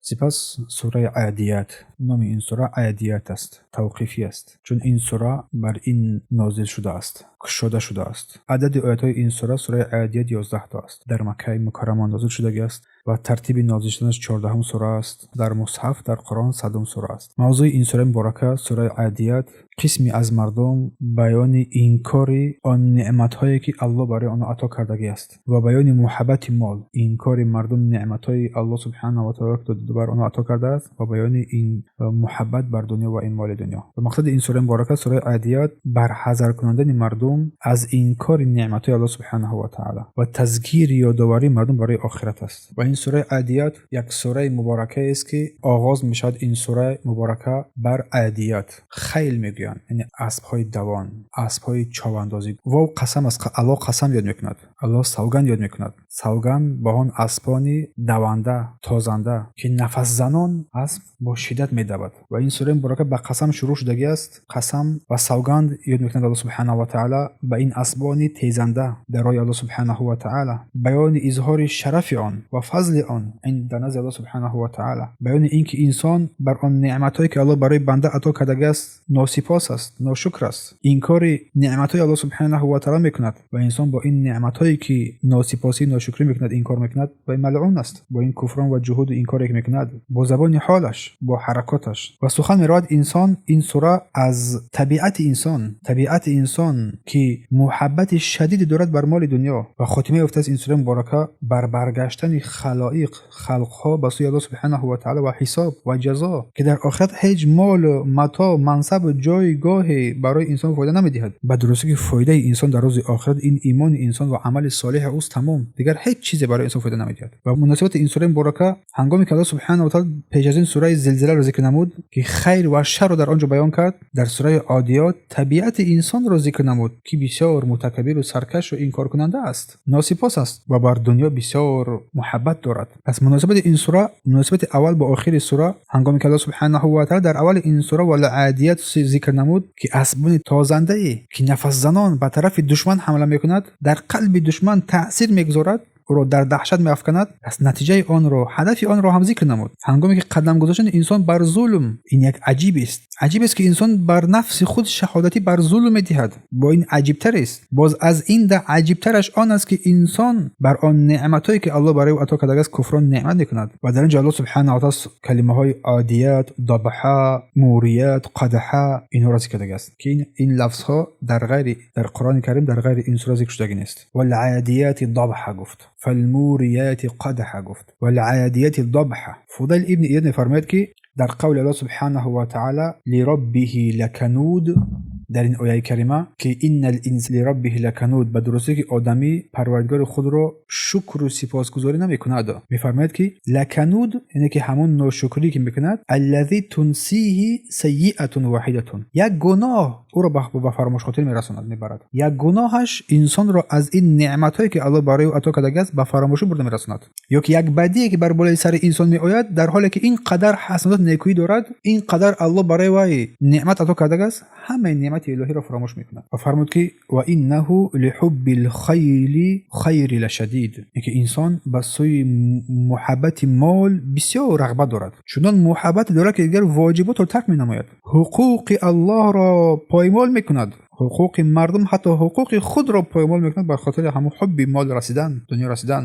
Сипас сураи Адият. Номи ин сура Адият аст, тавқифӣ аст, чун ин сура бар ин нозил шудааст, кушода шудааст. Адади оятҳои ин сура, сураи Адият, 11то аст. Дар Маккаи Мукаррама нозил шудагиаст ва тартиби нозил шуданаш 14-ум сура аст. Дар Мусҳаф, дар Қуръон 100-ум сура аст. Мавзӯи ин сураи муборака, сураи Адият, қисме аз мардум баёни инкори он неъматҳое, ки Аллоҳ барои онҳо ато кардагиаст, ва баёни муҳаббати мол, инкори мардум неъматҳои Аллоҳ субҳанаҳу ва таъоло, ки бар онҳо ато кардааст, ва баёни ин муҳаббат бар дунё ва ин моли дунё. Ва мақсади ин сураи муборака, сураи Адият, барҳазаркунандани мардум аз инкори неъматҳои Аллоҳ субҳанаҳу ва таъоло ва тазкири ёдоварии мардум барои охират аст. Ва ин сураи Адият як сураи муборакаест, ки оғоз мешавад ин сураи муборака бар Адият. Хайл мегӯянд, яъне аспҳои давон, аспҳои човандозӣ. Вов қасам аст, Аллоҳ қасам ёд мекунад, Аллоҳ савганд ёд мекунад. Савганд ба он аспони даванда, тозанда, ки нафасзанон асп бо шиддат медавад. Ва ин сураи муборака ба қасам шурӯъ шудагиаст. Қасам ва савганд ёд мекунад Аллоҳ субҳанаҳу ва таъоло ба ин асбони тезанда дар роҳи Аллоҳ субҳанаҳу ва таъоло, баёни изҳори шарафи он ва фазли он дар назди Аллоҳ субҳанаҳу ва таъоло, баёни ин ки инсон бар он неъматҳое, ки Аллоҳ барои банда ато кардагиаст, носипос аст, ношукр аст, инкори неъматҳои Аллоҳ субҳанаҳу ва таъоло мекунад. Ва инсон бо ин неъматҳое, ки носипосӣ, ношукрӣ мекунад, инкор мекунад ва малъун аст бо ин куфрон ва ҷуҳуду инкоре, ки мекунад бо забони ҳолаш, бо ҳаракоташ. Ва сухан меравад инсон, ин сура аз табиати инсон, табиати инсон, ки муҳаббати шадиде дорад бар моли дунё. Ва хотима ёфтааст ин сураи муборака бар баргаштани халоиқ, халқҳо ба сӯи Аллоҳ субҳанаҳу ва таъоло ва ҳисоб ва ҷазо, ки дар охират ҳеҷ молу матоъ, мансабу ҷойгоҳе барои инсон фоида намедиҳад. Ба дурустӣ ки фоидаи инсон дар рӯзи охират ин имони инсон ва амали солеҳи ӯст, тамом. Дигар ҳеҷ чизе барои инсон фоида намедиҳад. Ва муносибати ин сураи муборака, ҳангоме ки Аллоҳ субҳанаҳу ва таъоло пеш аз ин сураи Зилзиларо зикр намуд, ки хайр ва шарро дар он ҷо баён кард, дар сураи Одиёт табиати инсонро зикр намуд, ки бисёр мутакаббиру саркашу инкоркунанда аст, носипос аст ва бар дунё бисёр муҳаббат дорад. Пас муносибати ин сура, муносибати аввал бо охири сура, ҳангоме ки Аллоҳ субҳанаҳу ва таъоло дар аввали ин сура валъадият зикр намуд, ки асбони тозандае, ки нафасзанон ба тарафи душман ҳамла мекунад, дар қалби душман таъсир мегузорад, ӯро дар даҳшат меафканад, пас натиҷаи онро, ҳадафи онро ҳам зикр намуд. Ҳангоме ки қадам гузоштани инсон бар зулм, ин як аҷибест. Аҷибест, ки инсон бар нафси худ шаҳодатӣ бар зулм медиҳад. Бо ин аҷибтарест. Боз аз ин да аҷибтараш он аст, ки инсон бар он неъматҳое, ки Аллоҳ барои ӯ ато кардагааст, куфрон неъмат мекунад. Ва дар ин ҷо Аллоҳ субҳанаҳу ва таъоло калимаҳои одият, дабҳа, мурият, қадҳа, инҳоро зикр кардагааст, ки ин лафзҳо дар ғайри дар Қуръони Карим дар ғайри ин сура зикр шудагӣ нест. Валъадияти дабҳа гуфт, фалмурияти қадҳа гуфт, валъадияти дабҳа. Фудайл ибни Иёд мефармояд, ки дар қавли Аллоҳ субҳанаҳу ва таъоло лироббиҳи лакануд, дар ин ояи карима, ки иннал инсана лироббиҳи лакануд, ба дурустӣ ки одамӣ Парвардигори худро шукру сипосгузорӣ намекунад, мефармояд, ки лакануд, яъне ки ҳамон ношукрӣ, ки мекунад, аллази тунсиҳи сайиатун воҳидатун, як гуноҳ ӯро ба фаромӯшхотир мерасонад, мебарад. Як гуноҳаш инсонро аз ин неъматҳое, ки Аллоҳ барои ӯ ато кардагиаст, ба фаромӯшӣ бурда мерасонад. Ё ки як бадие, ки бар болои сари инсон меояд, дар ҳоле ки ин қадар ҳасанот, некӯӣ дорад, ин қадар Аллоҳ барои вай неъмат ато кардагааст, ҳамаи неъмати илоҳиро фаромӯш мекунад. Ва фармуд, ки ва иннаҳу лиҳуббил хайли хайри лашадид, ки инсон ба сӯи муҳаббати мол бисёр рағбат дорад, чунон муҳаббате дорад, ки дигар воҷиботро тарк менамояд, ҳуқуқи Аллоҳро поймол мекунад, ҳуқуқи мардум, ҳатто ҳуқуқи худро поймол мекунад бар хотири ҳамон ҳубби мол расидан, дунё расидан.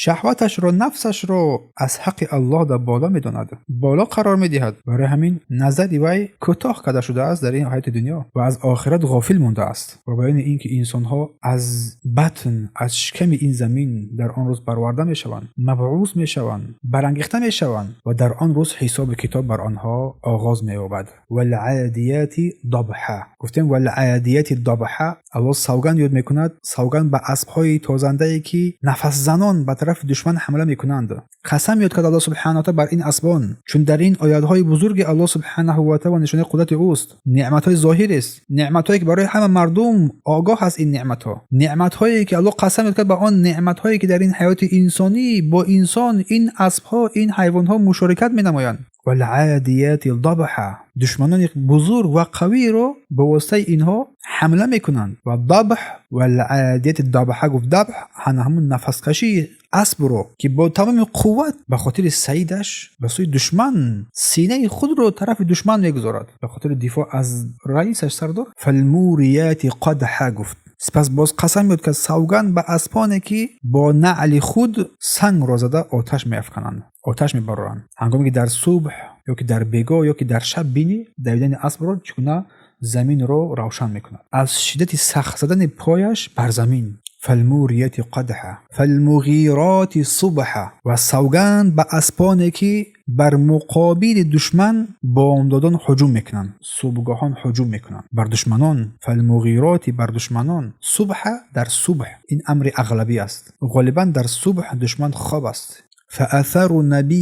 Шаҳваташро, нафсашро аз ҳаққи Аллоҳ дар боло медонад, боло қарор медиҳад. Барои ҳамин назари вай кӯтоҳ карда шудааст дар ин ҳаёти дунё ва аз охират ғофил мондааст. Ва баёни ин ки инсонҳо аз батн, аз шиками ин замин дар он рӯз бароварда мешаванд, мабъус мешаванд, барангехта мешаванд ва дар он рӯз ҳисобу китоб бар онҳо оғоз меёбад. Валъадияти дабҳа гуфтем. Валъадияти дабҳа, Аллоҳ савганд ёд мекунад, савганд ба аспҳои тозандае, ки нафасзанон ба тарафи душман ҳамла мекунанд. Қасам ёд кард Аллоҳ субҳанаҳу ва бар ин асбон, чун дар ин оятҳои бузурги Аллоҳ субҳанаҳу ва таъоло нишонаи қудрати ӯст, неъматҳои зоҳирест, неъматҳое, ки барои ҳама мардум огоҳ аст. Ин неъматҳо, неъматҳое, ки Аллоҳ қасам ёд кард ба он неъматҳое, ки дар ин ҳаёти инсонӣ бо инсон ин аспҳо, ин ҳайвонҳо мушорикат менамоянд. والعادیات ضبحا. دشمنان بزرگ و قوی رو به واسطه اینها حمله میکنند. و ضبح والعادیات ضبحا گفت ضبح همون نفس کشی اسب رو که با تمام قوت به خاطر سیدش به سوی دشمن سینه خود رو طرف دشمن میگذارد به خاطر دفاع از رئیسش سردار. فالموریات قدحا گفت. سپس باز قسم یاد که سوگند به اسپانه که با نعل خود سنگ را زده آتش میافکنند، آتش میبرند. هنگامی که در صبح یا که در بگاه یا که در شب بینی دویدن اسب را چگونه زمین را روشن میکند از شدت سخت زدن پایش بر زمین. فالموریات قدحا فالمغیرات صبحا. و سوگند به اسپانه که بر مقابل دشمن بامدادان هجوم میکنند، صبحگاهان هجوم میکنند بر دشمنان. فالمغیرات بر دشمنان، صبح در صبح، این امر اغلبی است، غالبا در صبح دشمن خواب است. فاثرن به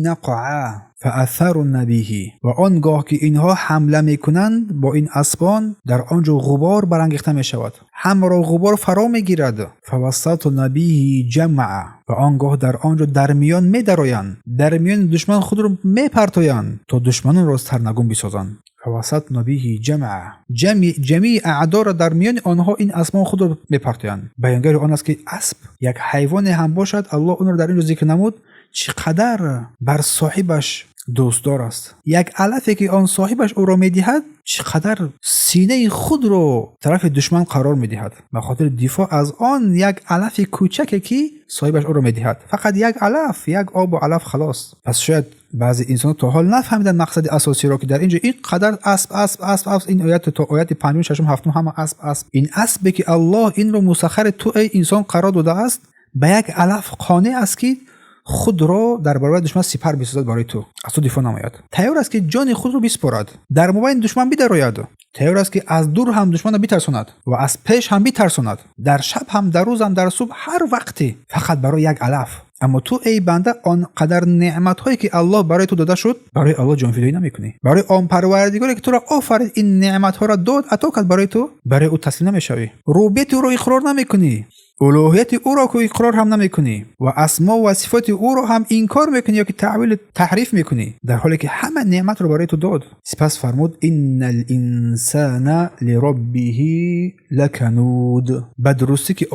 نقعا فاثرن به. و آنگاه که اینها حمله میکنند با این اسبان در آنجا غبار برانگیخته میشود، هم را غبار فرا میگیرد. فوسطن به جمعا. و آنگاه در آنجا در میان میدرآیند، در میان دشمن خود را میپرتایند تا دشمنان را سرنگون بسازند. فوسطن به جمعا، جمیع اعدا را در میان آنها این اسبان خود را میپرتایند. بیانگر آن است که اسب یک حیوان هم باشد، الله آن را در اینجا ذکر نمود، چقدر بر صاحبش دوستدار است. یک علفی که آن صاحبش او را میدهد چقدر سینه خود رو طرف دشمن قرار میدهد به خاطر دفاع از آن یک علف کوچکی که صاحبش او را میدهد. فقط یک علف، یک آب و علف، خلاص. پس شاید بعضی انسان تا حال نفهمیدن مقصد اساسی را که در اینجا اینقدر اسب اسب اسب اسب، این آیت تا آیت 5 6 7 همه اسب اسب. این اسبی که الله این رو مسخر تو ای انسان قرار داده است به یک علف قانع است که خود را در برابر دشمن سپر بسازد، برای تو از تو دفاع نماید. تیار است که جان خود را بسپارد، در مبین دشمن بدراید. تیار است که از دور هم دشمن را بترساند و از پیش هم بترساند، در شب هم، در روز هم، در صبح، هر وقتی، فقط برای یک علف. اما تو ای بنده آنقدر نعمت هایی که الله برای تو داده شد برای الله جانفدایی نمیکنی. برای آن پروردگاری که تو را آفرید این نعمت ها را داد، عطا کرد برای تو، برای او تسلیم نمیشوی، ربوبیت او را اقرار نمیکنی، الوهیت او را که اقرار هم نمیکنی و اسما و صفات او را هم انکار میکنی یا که تعویل تحریف میکنی، در حالی که همه نعمت را برای تو داد. سپس فرمود ان الانسان لربه لکنود. به درستی که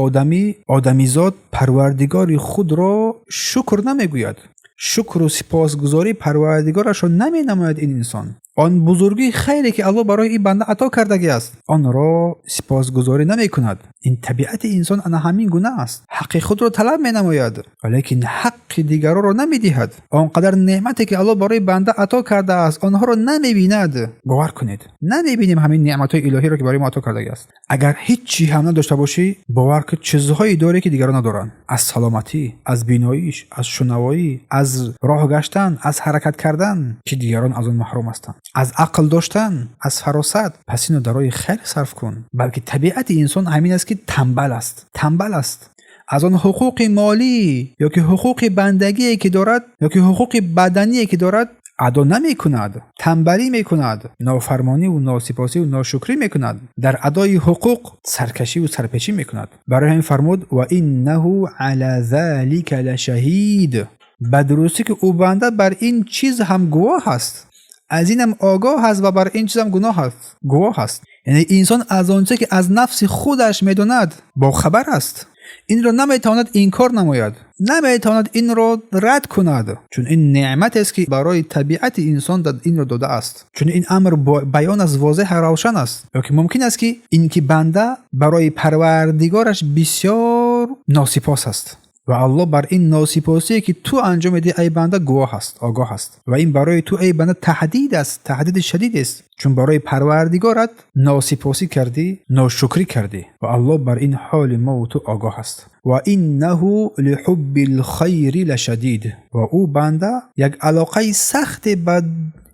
آدمیزاد پروردگار خود را شکر نمیگوید، شکر و سپاسگزاری پروردگارش را نمی نماید. این انسان آن بزرگی خیری که الله برای این بنده عطا کردگی است آن را سپاسگزاری نمی کند. این طبیعت انسان انا همین گونه است، حق خود را طلب می نماید ولیکن حق دیگران را نمی دهد. آنقدر نعمتی که الله برای بنده عطا کرده است آنها را نمی بیند. باور کنید نمی بینیم همین نعمت های الهی را که برای ما عطا کردگی است. اگر هیچی هم نداشته باشی باور که چیزهایی داری که دیگران ندارند، از سلامتی، از بیناییش، از شنوایی، از راه گشتن، از حرکت کردن که دیگران از آن محروم هستند، از عقل داشتن، از فراست. پس اینو در راه خیر صرف کن. بلکه طبیعت انسان همین است که تنبل است، تنبل است. از آن حقوق مالی یا که حقوق بندگی که دارد یا که حقوق بدنی که دارد ادا نمی کند، تنبلی می کند، نافرمانی و ناسپاسی و ناشکری می کند، در ادای حقوق سرکشی و سرپیچی می کند. برای همین فرمود و انه علی ذلک لشهید. به درستی که او بنده بر این چیز هم گواه است، از اینم آگاه هست و بر این چیز هم گناه هست، گواه هست. یعنی انسان از آنچه که از نفس خودش میداند با خبر است، این را نمیتواند انکار نماید، نمیتواند این را رد کند، چون این نعمت است که برای طبیعت انسان این را داده است. چون این امر بیان از واضح روشن است. یا که ممکن است که این که بنده برای پروردگارش بسیار ناسپاس است و الله بر این ناسپاسی که تو انجام میدی ای بنده گواه است، آگاه است و این برای تو ای بنده تهدید است، تهدید شدید است، چون برای پروردگارت ناسپاسی کردی، ناشکری کردی و الله بر این حال ما و تو آگاه است. و انه لحب الخیر لشدید. و او بنده یک علاقه سخت به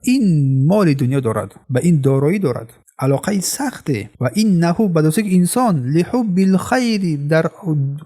این مال دنیا دارد، به این دارایی دارد، علاقه سخته. و انه به که انسان لحب الخیر در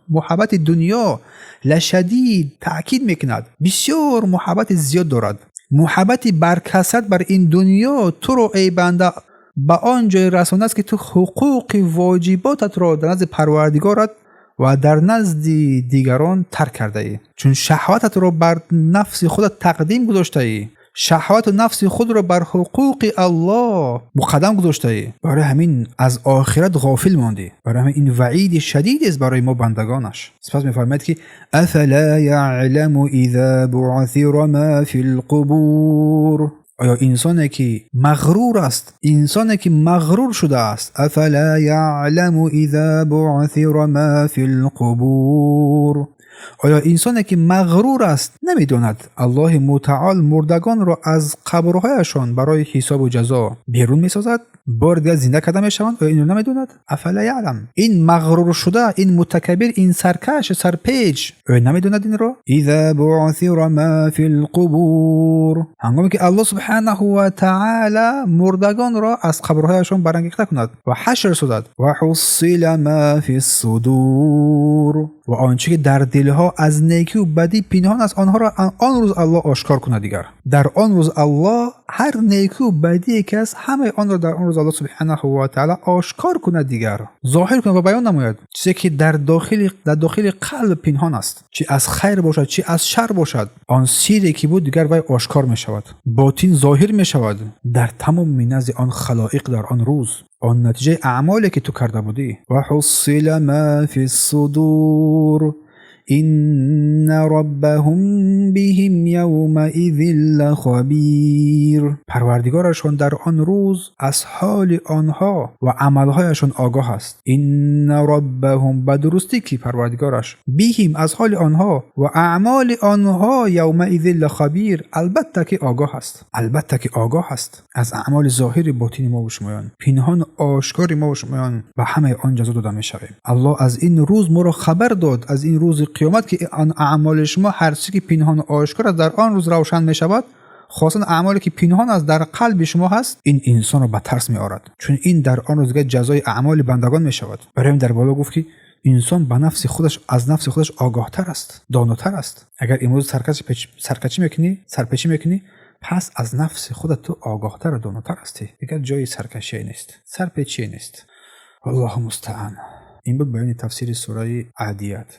محبت دنیا لشدید تاکید میکند، بسیار محبت زیاد دارد، محبت برکست بر این دنیا تو رو ای بنده به آن جای رسانده است که تو حقوق واجباتت را در نزد پروردگارت و در نزد دیگران ترک کرده ای، چون شهوتت را بر نفس خودت تقدیم گذاشته ای. Шаҳвату нафси худро бар ҳуқуқи Аллоҳ муқаддам гузоштаӣ. Барои ҳамин аз охират ғофил мондӣ. Барои ҳамин ин ваиди шадидест барои мо бандагонаш. Сипас мефармояд, ки أفلا يعلم إذا بعثر ما في القبور. Оё инсоне ки мағрур аст, инсоне ки мағрур шудааст, أفلا يعلم إذا بعثر ما في القبور, оё инсоне ки мағрур аст, намедонад, Аллоҳи мутаол мурдагонро аз қабрҳояшон барои ҳисобу ҷазо берун месозад, бори дигар зинда карда мешаванд? Оё инро намедонад? أفلا يعلم. Ин мағруршуда, ин мутакаббир, ин саркаш, сарпеч, оё намедонад инро? إذا بعثر ما في القبور, ҳангоме ки Аллоҳ سبحانه وتعالى мурдагонро аз қабрҳояшон барангехта кунад ва ҳашр созад, وحصل ما في الصدور, ва он чӣ ки дар дилҳо аз некию бадӣ пинҳон аст, онҳоро он рӯз Аллоҳ ошкор кунад. Дигар дар он рӯз Аллоҳ ҳар некию бадие ки аст, ҳамаи онро дар он рӯз Аллоҳ سبحانه وتعالى ошкор кунад, дигар зоҳир кунад ва баён намояд чизе ки дар дохили қалб пинҳон аст, чӣ аз хайр бошад, чӣ аз шар бошад. Он сире ки буд, дигар вай ошкор мешавад, ботин зоҳир мешавад дар тамоми назди он халоиқ. Дар он рӯз он натиҷаи аъмоле ки ту карда будӣ. وحصل ما في الصدور إن ربهم بهم يومئذ لخبير. Парвардигорашон дар он рӯз аз ҳоли онҳо ва амалҳояшон огоҳ аст. إن ربهم, ба дурустӣ ки парвардигораш, بهم, аз ҳоли онҳо ва аъмоли онҳо, يومئذ لخبير, албатта ки огоҳ аст, албатта ки огоҳ аст аз аъмоли зоҳири ботини мо ва шумоён, пинҳону ошкори мо ва шумоён. Ба ҳамаи он ҷазо дода мешавем. Аллоҳ аз ин рӯз моро хабар дод, аз ин рӯзи қиёмат, ки он аъмоли шумо, ҳар чизе ки пинҳону ошкор аст, дар он рӯз равшан мешавад, хоссан аъмоле ки пинҳон аст, дар қалби шумо ҳаст. Ин инсонро ба тарс меорад, чун ин дар он рӯз дигар ҷазои аъмоли бандагон мешавад. Барои ҳамин дар боло гуфт, ки инсон ба нафси худаш, аз нафси худаш огоҳтар аст, донотар аст. Агар имрӯз саркашӣ мекунӣ, сарпечӣ мекунӣ, пас аз нафси худат ту огоҳтару донотар ҳастӣ. Дигар ҷои саркашие нест, сарпечие нест. والله المستعان. Ин буд баёни тафсири сураи Адият.